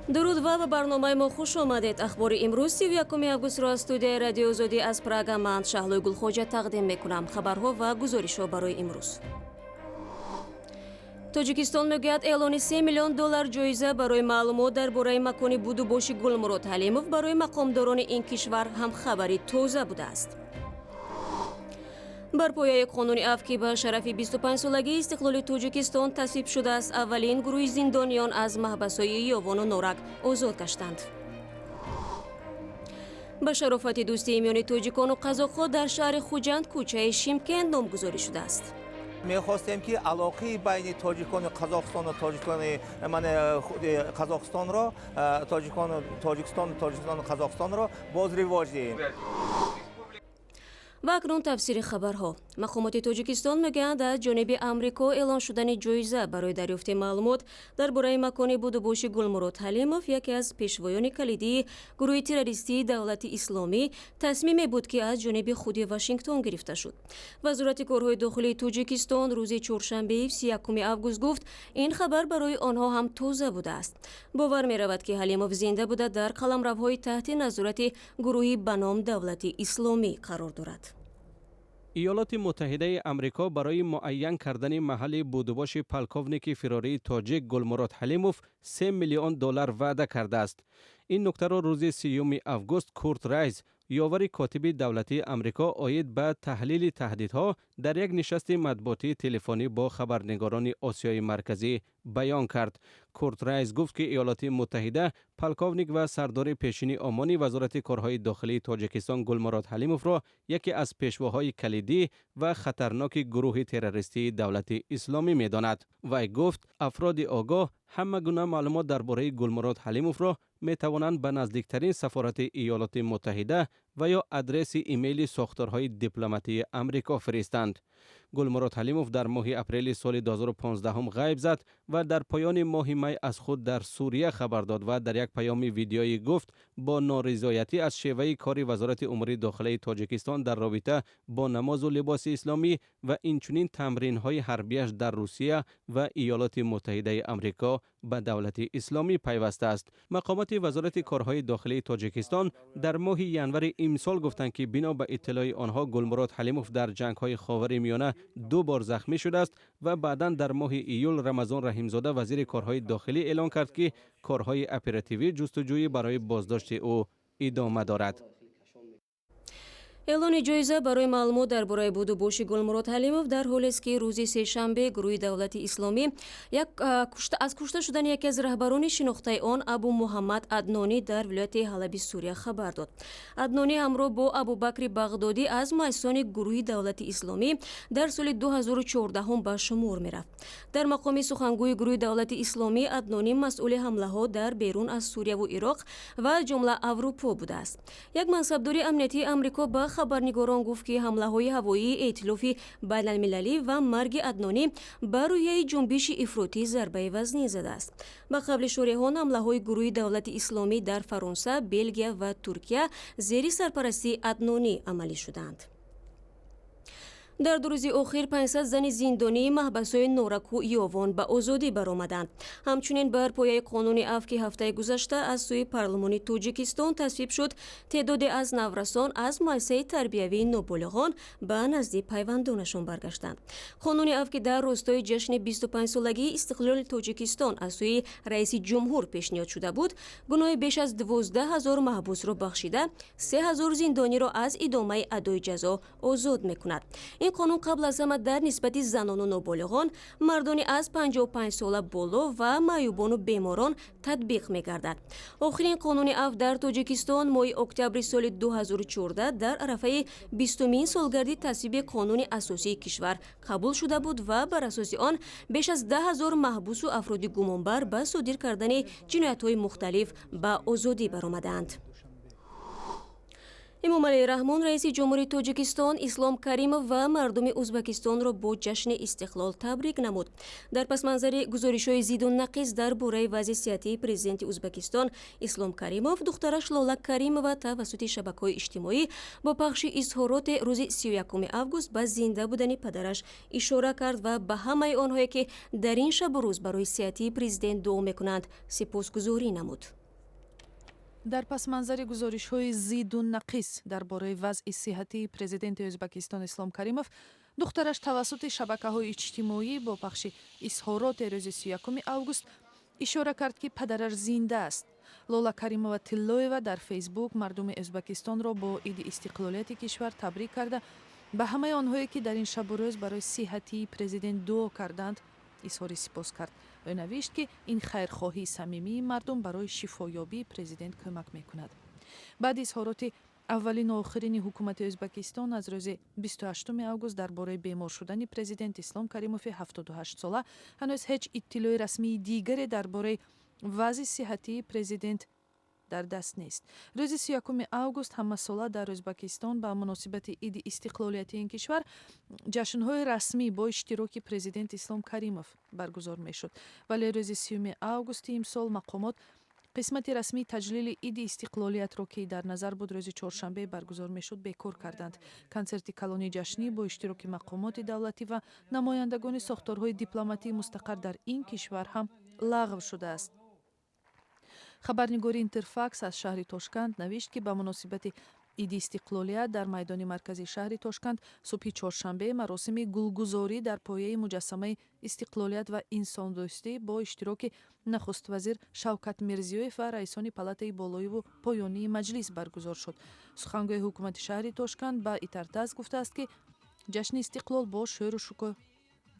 Дуруд ва ба барномаи мо хуш омадед. Ахбори имрӯз, 31 августро, аз студияи Радиои Озодӣ аз Прага ман, Шаҳлои Гулхоҷа, тақдим мекунам. Хабарҳо ва гузоришҳо барои имрӯз. Тоҷикистон мегӯяд, эълони 3 миллион доллар ҷоиза барои маълумот дар бораи макони будубоши Гулмурод Ҳалимов барои мақомдорони ин кишвар ҳам хабари тоза будааст. Бар пояи қонуни афв, ки ба шарафи 25-солагии истиқлоли Тоҷикистон тасвиб шудааст, аввалин гурӯҳи зиндониён аз маҳбасҳои Ёвону Норак озод гаштанд. Ба шарофати дӯстии миёни тоҷикону қазоқҳо дар шаҳри Хуҷанд кӯчаи Шимкент номгузорӣ шудааст. Мехостем, ки алоқаи байни тоҷикони Қазоқистону тоҷикони Қазоқистонро, тоҷикистону Қазоқистонро боз ривоҷ диҳем. Ва акнун тафсири хабарҳо. Мақомоти Тоҷикистон мегӯянд, аз ҷониби Амрико эълон шудани ҷоиза барои дарёфти маълумот дар бораи макони будубоши Гулмурод Ҳалимов, яке аз пешвоёни калидии гурӯҳи террористии Давлати Исломӣ, тасмиме буд, ки аз ҷониби худи Вашингтон гирифта шуд. Вазорати корҳои дохилии Тоҷикистон рӯзи чоршанбеи 31 август гуфт, ин хабар барои онҳо ҳам тоза будааст. Бовар меравад, ки Ҳалимов зинда буда, дар қаламравҳои таҳти назорати гурӯҳи ба ном Давлати Исломӣ қарор дорад. Иёлоти Муттаҳидаи Амрико барои муайян кардани маҳалли будубоши полковники фирории тоҷик Гулмурод Ҳалимов 3 миллион доллар ваъда кардааст. Ин нуктаро рӯзи 30 август Курт Райз, ёвари котиби давлатии Амрико оид ба таҳлили таҳдидҳо, дар як нишасти матбуотии телефонӣ бо хабарнигорони Осиёи Марказӣ баён кард. Курт Райз гуфт, ки Иёлоти Муттаҳида полковник ва сардори пешини омони Вазорати корҳои дохилии Тоҷикистон Гулмурод Ҳалимовро яке аз пешвоҳои калидӣ ва хатарноки гурӯҳи террористии Давлати Исломӣ медонад. Вай гуфт, афроди огоҳ ҳама гуна маълумот дар бораи Гулмурод Ҳалимовро метавонанд ба наздиктарин сафорати Иёлоти Муттаҳида ва ё адреси имейли сохторҳои дипломатии Амрико фиристанд. Гулмурод Ҳалимов дар моҳи апрели соли 2015 ғайб зад ва дар поёни моҳи май аз худ дар Сурия хабар дод ва дар як паёми видеоӣ гуфт, бо норизоятӣ аз шеваи кори Вазорати умури дохилаи Тоҷикистон дар робита бо намозу либоси исломӣ ва инчунин тамринҳои ҳарбиаш дар Русия ва Иёлоти Муттаҳидаи Амрико ба Давлати Исломӣ пайвастааст. Мақомоти Вазорати корҳои дохилии Тоҷикистон дар моҳи январи имсол гуфтанд, ки бино ба иттилои онҳо Гулмурод Ҳалимов дар ҷангҳои Ховари Миёна ду бор захмӣ шудааст. Ва баъдан дар моҳи июл Рамазон Раҳимзода, вазири корҳои дохилӣ, эълон кард, ки корҳои оперативӣ ҷустуҷӯӣ барои боздошти ӯ идома дорад. Эълони ҷоиза барои маълумот дар бораи будубоши Гулмурод Ҳалимов дар ҳолест, ки рӯзи сешанбе гурӯҳи Давлати Исломӣ аз кушта шудани яке аз раҳбарони шинохтаи он, Абу Муҳаммад Аднонӣ, дар вилояти Ҳалаби Сурия хабар дод. Аднонӣ ҳамроҳ бо Абубакри Бағдодӣ аз муассисони гурӯҳи Давлати Исломӣ дар соли 2014 ба шумор мерафт. Дар мақоми сухангӯи гурӯҳи Давлати Исломӣ Аднонӣ масъули ҳамлаҳо дар берун аз Сурияву Ироқ ва аз ҷумла Аврупо будааст. Як мансабдори амниятии Амрико ба хабарнигорон гуфт, ки ҳамлаҳои ҳавоии эътилофи байналмилалӣ ва марги Аднонӣ ба рӯҳияи ҷунбиши ифротӣ зарбаи вазнин задааст. Ба қавли шореҳон, ҳамлаҳои гурӯҳи Давлати Исломӣ дар Фаронса, Белгия ва Туркия зери сарпарастии Аднонӣ амалӣ шуданд. Дар 2 рӯзи охир 500 зани зиндонии маҳбасҳои Нораку Ёвон ба озодӣ баромаданд. Ҳамчунин бар пояи қонуни афв, ки ҳафтаи гузашта аз сӯи парлумони Тоҷикистон тасвиб шуд, теъдоде аз наврасон аз муассисаи тарбиявии ноболиғон ба назди пайвандонашон баргаштанд. Қонуни афв, ки дар ростои ҷашни 25-солагии истиқлоли Тоҷикистон аз сӯи раиси ҷумҳур пешниҳод шуда буд, гуноҳи беш аз 12 000 маҳбусро бахшида, 3000 зиндониро аз идомаи адои ҷазо озод мекунад. Ин қонун қабл аз ҳама дар нисбати занону ноболиғон, мардони аз 55 сола боло ва маъюбону беморон татбиқ мегардад. Охирин қонуни афв дар Тоҷикистон моҳи октябри соли 2014 дар арафаи 20-умин солгарди тасвиби қонуни асосии кишвар қабул шуда буд ва бар асоси он беш аз 10 000 маҳбусу афроди гумонбар ба содир кардани ҷиноятҳои мухталиф ба озодӣ баромаданд. Эмомалӣ Раҳмон, раиси ҷумҳури Тоҷикистон, Ислом Каримов ва мардуми Ӯзбекистонро бо ҷашни истиқлол табрик намуд. Дар пасманзари гузоришҳои зиду нақиз дар бораи вазъи сиҳатии президенти Ӯзбекистон Ислом Каримов, духтараш Лола Каримова тавассути шабакаҳои иҷтимоӣ бо пахши изҳороте рӯзи 31 август ба зинда будани падараш ишора кард ва ба ҳамаи онҳое, ки дар ин шабу рӯз барои сиҳатии президент дуо мекунанд, сипосгузорӣ намуд. Дар пасманзари гузоришҳои зидду нақис дар бораи вазъи сиҳатии президенти Ӯзбекистон Ислом Каримов, духтараш тавассути шабакаҳои иҷтимоӣ бо пахши изҳороте рӯзи 31 август ишора кард, ки падараш зинда аст. Лола Каримова Тиллоева дар Фейсбук мардуми Ӯзбекистонро бо иди истиқлолияти кишвар табрик карда, ба ҳамаи онҳое, ки дар ин шабу рӯз барои сиҳатии президент дуо карданд, изҳори сипос кард. Ӯ навишт, ки ин хайрхоҳии самимии мардум барои шифоёбии президент кӯмак мекунад. Баъди изҳороти аввалину охирини ҳукумати Ӯзбекистон аз рӯзи 28 август дар бораи бемор шудани президент Ислом Каримови 78сола, ҳанӯз ҳеҷ иттилои расмии дигаре дар бораи вазъи сиҳатии президент дар даст нест. Рӯзи 31 август ҳамасола дар Ӯзбекистон ба муносибати иди истиқлолияти ин кишвар ҷашнҳои расмӣ бо иштироки президент Ислом Каримов баргузор мешуд, вале рӯзи 30 августи имсол мақомот қисмати расмии таҷлили иди истиқлолиятро, ки дар назар буд рӯзи чоршанбе баргузор мешуд, бекор карданд. Консерти калони ҷашнӣ бо иштироки мақомоти давлатӣ ва намояндагони сохторҳои дипломатии мустақар дар ин кишвар ҳам лағв шудааст. Хабарнигори Интерфакс аз шаҳри Тошканд навишт, ки ба муносибати иди истиқлолият дар майдони марказии шаҳри Тошканд субҳи чоршанбе маросими гулгузорӣ дар пояи муҷассамаи истиқлолият ва инсондӯстӣ бо иштироки нахуствазир Шавкат Мирзиёев ва раисони палатаи болоиву поёнии маҷлис баргузор шуд. Сухангӯи ҳукумати шаҳри Тошканд ба Итартас гуфтааст, ки ҷашни истиқлол бо шӯру шукӯҳ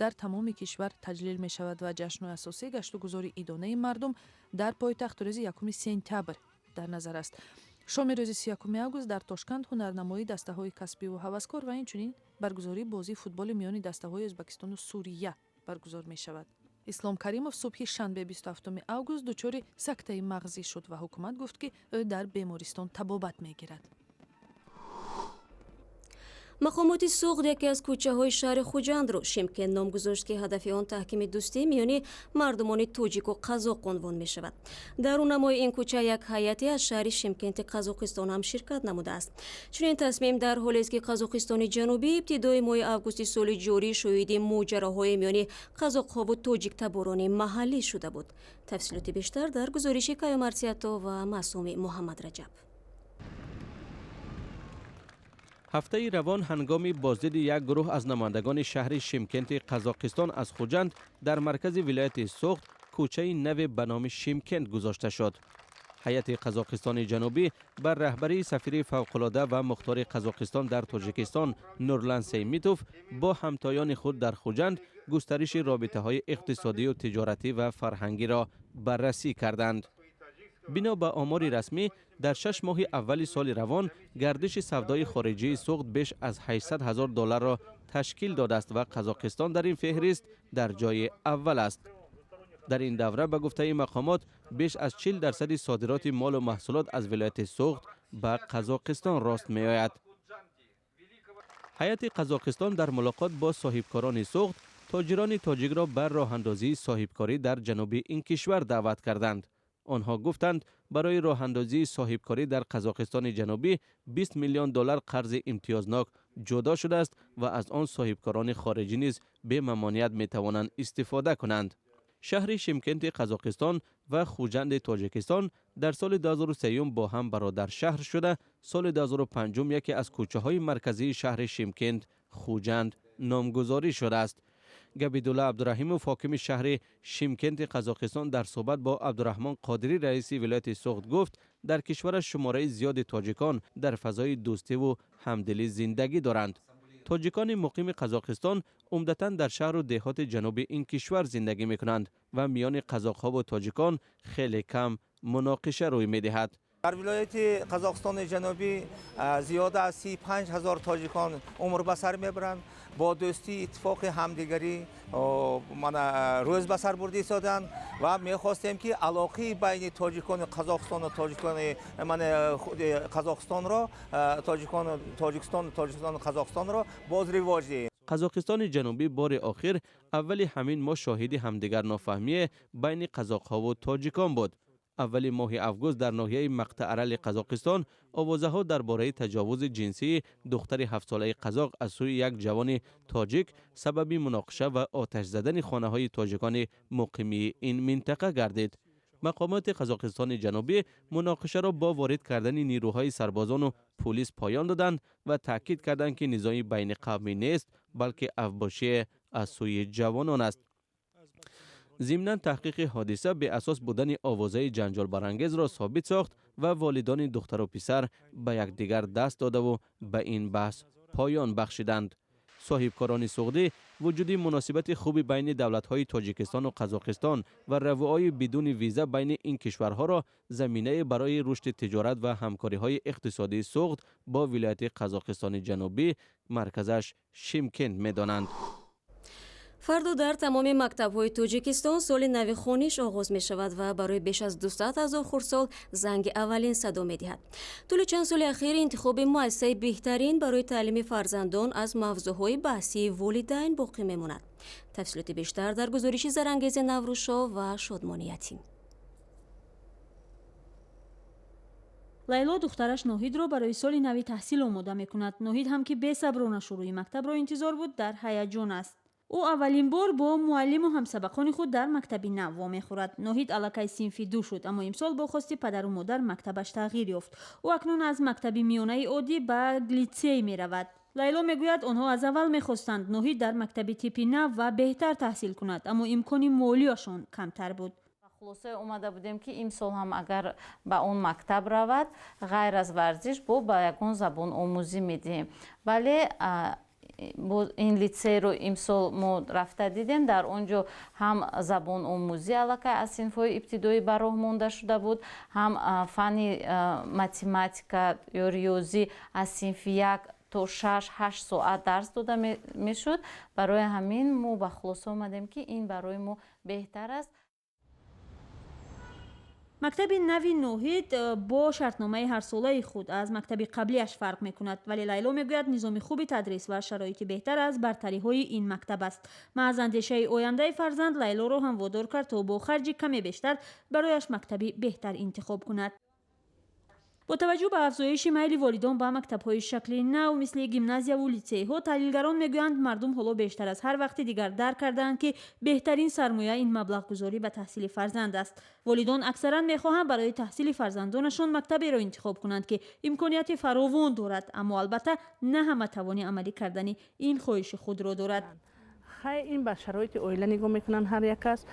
дар тамоми кишвар таҷлил мешавад ва ҷашну асосӣ, гаштугузори идонаи мардум дар пойтахт, рӯзи 1 сентябр дар назар аст. Шоми рӯзи 31 август дар Тошканд ҳунарнамоии дастаҳои касбиву ҳаваскор ва инчунин баргузории бозии футболи миёни дастаҳои Ӯзбекистону Сурия баргузор мешавад. Ислом Каримов субҳи шанбе, 27 август, дучори сактаи мағзӣ шуд ва ҳукумат гуфт, ки ӯ дар бемористон табобат мегирад. Мақомоти Суғд яке аз кӯчаҳои шаҳри Хуҷандро Шимкент ном гузошт, ки ҳадафи он таҳкими дӯстӣ миёни мардумони тоҷику қазоқ унвон мешавад. Дар рӯнамои ин кӯча як ҳайате аз шаҳри Шимкенти Қазоқистон ҳам ширкат намудааст. Чунин тасмим дар ҳолест, ки Қазоқистони Ҷанубӣ ибтидои моҳи августи соли ҷорӣ шоҳиди моҷароҳои миёни қазоқҳову тоҷиктаборони маҳаллӣ шуда буд. Тафсилоти бештар дар гузориши Каюмарсиято ва Маъсуми Муҳаммадраҷаб. Ҳафтаи равон ҳангоми боздиди як гурӯҳ аз намояндагони шаҳри Шимкенти Қазоқистон аз Хуҷанд, дар маркази вилояти Суғд кӯчаи наве ба номи Шимкент гузошта шуд. Ҳайати Қазоқистони Ҷанубӣ бар раҳбарии сафири фавқулода ва мухтори Қазоқистон дар Тоҷикистон Нурлан Сеймитов бо ҳамтоёни худ дар Хуҷанд густариши робитаҳои иқтисодию тиҷоратӣ ва фарҳангиро баррасӣ карданд. Бино ба омори расмӣ, дар 6 моҳи аввали соли равон гардиши савдои хориҷии Суғд беш аз 800 ҳазор долларро ташкил додааст ва Қазоқистон дар ин феҳрист дар ҷои аввал аст. Дар ин давра, ба гуфтаи мақомот, беш аз 40% содироти молу маҳсулот аз вилояти Суғд ба Қазоқистон рост меояд. Ҳайати Қазоқистон дар мулоқот бо соҳибкорони Суғд тоҷирони тоҷикро ба роҳандозии соҳибкорӣ дар ҷануби ин кишвар даъват карданд. Онҳо гуфтанд, барои роҳандозии соҳибкорӣ дар Қазоқистони Ҷанубӣ 20 миллион доллар қарзи имтиёзнок ҷудо шудааст ва аз он соҳибкорони хориҷӣ низ бемамоният метавонанд истифода кунанд. Шаҳри Шимкенти Қазоқистон ва Хуҷанди Тоҷикистон дар соли 2003 бо ҳам бародаршаҳр шуда, соли 2005 яке аз кӯчаҳои марказии шаҳри Шимкент Хуҷанд номгузорӣ шудааст. Габидулла Абдураҳимов, ҳокими шаҳри Шимкенти Қазоқистон, дар суҳбат бо Абдураҳмон Қодирӣ, раиси вилояти Суғд, гуфт, дар кишвараш шумораи зиёди тоҷикон дар фазои дӯстиву ҳамдилӣ зиндагӣ доранд. Тоҷикони муқими Қазоқистон умдатан дар шаҳру деҳоти ҷануби ин кишвар зиндагӣ мекунанд ва миёни қазоқҳову тоҷикон хеле кам муноқиша рӯй медиҳад. Дар вилояти Қазоқистони Ҷанубӣ зиёда аз 35 ҳазор тоҷикон умр ба сар мебаранд, бо дӯстӣ, иттифоқи ҳамдигарӣ мана рӯз ба сар бурда истоданд ва мехостем, ки алоқаи байни тоҷикони Қазоқистону тоҷикони мана Қазоқистонро, тоҷикистону тоҷикистону Қазоқистонро боз ривоҷ диҳем. Қазоқистони Ҷанубӣ бори охир аввали ҳамин моҳ шоҳиди ҳамдигарнофаҳмие байни қазоқҳову тоҷикон буд. Аввали моҳи август дар ноҳияи Мақтаарали Қазоқистон овозаҳо дар бораи таҷовузи ҷинсии духтари ҳафтсолаи қазоқ аз сӯи як ҷавони тоҷик сабаби муноқиша ва оташ задани хонаҳои тоҷикони муқимии ин минтақа гардид. Мақомоти Қазоқистони Ҷанубӣ муноқишаро бо ворид кардани нирӯҳои сарбозону пулис поён доданд ва таъкид карданд, ки низои байниқавмӣ нест, балки авбошӣ аз сӯи ҷавонон аст. Зимнан таҳқиқи ҳодиса беасос будани овозаи ҷанҷолбарангезро собит сохт ва волидони духтару писар ба якдигар даст додаву ба ин баҳс поён бахшиданд. Соҳибкорони суғдӣ вуҷуди муносибати хуби байни давлатҳои Тоҷикистону Қазоқистон ва равъои бидуни виза байни ин кишварҳоро заминае барои рушди тиҷорат ва ҳамкориҳои иқтисодии Суғд бо вилояти Қазоқистони Ҷанубӣ, марказаш Шимкент, медонанд. Фардо дар тамоми мактабҳои Тоҷикистон соли нави хониш оғоз мешавад ва барои беш аз 200 ҳазор хурдсол занги аввалин садо медиҳад. Тӯли чанд соли ахир интихоби муассисаи беҳтарин барои таълими фарзандон аз мавзӯъҳои баҳсии волидайн боқӣ мемонад. Тафсилоти бештар дар гузориши Зарангези Наврӯзшо ва Шодмони Ятим. Лайло духтараш Ноҳидро барои соли нави таҳсил омода мекунад. Ноҳид ҳам, ки бесаброна шурӯи мактабро интизор буд, дар ҳаяҷон аст. Ӯ аввалин бор бо муаллиму ҳамсабақони худ дар мактаби нав вомехӯрад. Ноҳид аллакай синфи ду шуд, аммо имсол бо хости падару модар мактабаш тағйир ёфт. Ӯ акнун аз мактаби миёнаи оддӣ ба литсей меравад. Лайло мегӯяд, онҳо аз аввал мехостанд Ноҳид дар мактаби типи нав ва беҳтар таҳсил кунад, аммо имкони молияшон камтар буд. Хулосае омада будем, ки имсол ҳам агар ба он мактаб равад, ғайр аз варзиш бо ба ягон забономӯзӣ медиҳем. Вале ин литсейро имсол мо рафта дидем, дар он ҷо ҳам забономӯзӣ аллакай аз синфҳои ибтидоӣ ба роҳ монда шуда буд, ҳам фанни математика ё риёзӣ аз синфи як то 6-8 соат дарс дода мешуд. Барои ҳамин мо ба хулоса омадем, ки ин барои мо беҳтар аст. Мактаби нави Ноҳид бо шартномаи ҳарсолаи худ аз мактаби қаблиаш фарқ мекунад, вале Лайло мегӯяд, низоми хуби тадрис ва шароити беҳтар аз бартариҳои ин мактаб аст. Маҳз андешаи ояндаи фарзанд Лайлоро ҳам водор кард, то бо харҷи каме бештар барояш мактаби беҳтар интихоб кунад. Бо таваҷҷӯҳ ба афзоиши майли волидон ба мактабҳои шакли нав, мисли гимназияву литсейҳо, таҳлилгарон мегӯянд, мардум ҳоло бештар аз ҳар вақти дигар дарк кардаанд, ки беҳтарин сармоя ин маблағгузорӣ ба таҳсили фарзанд аст. Волидон аксаран мехоҳанд барои таҳсили фарзандонашон мактаберо интихоб кунанд, ки имконияти фаровон дорад, аммо албатта на ҳама тавони амалӣ кардани ин хоҳиши худро дорад. Хай, ин ба шароити оила нигоҳ мекунанд ҳар як кас.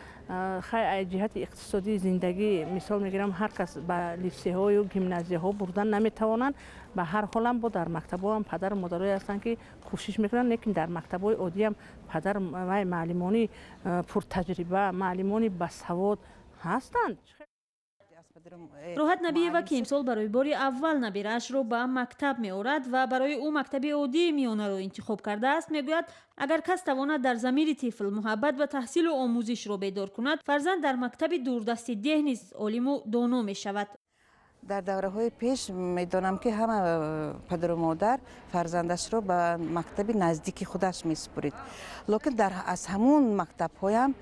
Хай, аз ҷиҳати иқтисодии зиндагӣ, мисол мегирам, ҳар кас ба литсейҳою гимназияҳо бурдан наметавонанд. Ба ҳар ҳолам бо дар мактабҳоам падару модарое ҳастанд, ки кӯшиш мекунанд, лекин дар мактабҳои оддиам падар вай маълимони пуртаҷриба, маълимони басавод ҳастанд. Роҳат Набиева, ки имсол барои бори аввал набираашро ба мактаб меорад ва барои ӯ мактаби оддии миёнаро интихоб кардааст, мегӯяд, агар кас тавонад дар замири тифл муҳаббат ба таҳсилу омӯзишро бедор кунад, фарзанд дар мактаби дурдасти деҳ низ олиму доно мешавад. Дар давраҳои пеш медонам, ки ҳама падару модар фарзандашро ба мактаби наздики худаш месупурид, лекин аз ҳамун мактабҳоям,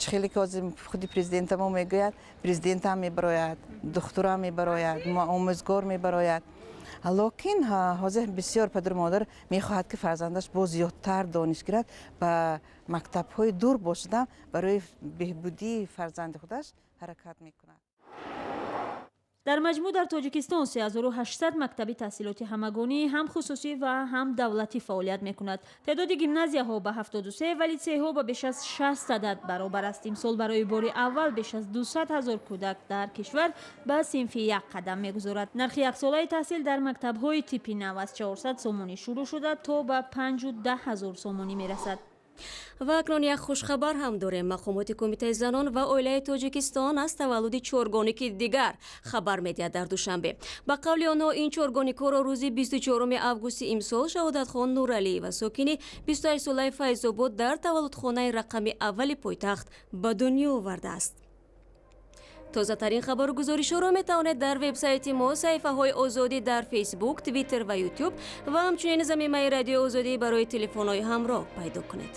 чӣ хеле ки ҳозир худи президентамо мегӯяд, президентам мебарояд, духтурам мебарояд, омӯзгор мебарояд, лекин ҳозир бисёр падару модар мехоҳад, ки фарзандаш боз зиёдтар дониш гирад, ба мактабҳои дур бошадам барои беҳбудии фарзанди худаш ҳаракат мекунад. Дар маҷмӯъ дар Тоҷикистон 3800 мактаби таҳсилоти ҳамагонӣ, ҳам хусусӣ ва ҳам давлатӣ, фаъолият мекунад. Теъдоди гимназияҳо ба 73 ва литсейҳо ба беш аз 60 адад баробар аст. Имсол барои бори аввал беш аз 200 ҳазор кӯдак дар кишвар ба синфи як қадам мегузорад. Нархи яксолаи таҳсил дар мактабҳои типи нав аз 400 сомонӣ шурӯъ шуда, то ба 5 ҳазор сомонӣ мерасад. Ва акнун як хушхабар ҳам дорем. Мақомоти Кумитаи занон ва оилаи Тоҷикистон аз таваллуди чоргоники дигар хабар медиҳад дар Душанбе. Ба қавли онҳо, ин чоргоникҳоро рӯзи 24 августи имсол Шаҳодатхон Нуралиева, сокини 28-солаи Файзобод, дар таваллудхонаи рақами аввали пойтахт ба дунё овардааст. Тозатарин хабару гузоришҳоро метавонед дар вебсайти мо, саҳифаҳои Озодӣ дар Фейсбук, Твиттер ва Ютуб ва ҳамчунин замимаи Радиои Озодӣ барои телефонҳои ҳамроҳ пайдо кунед.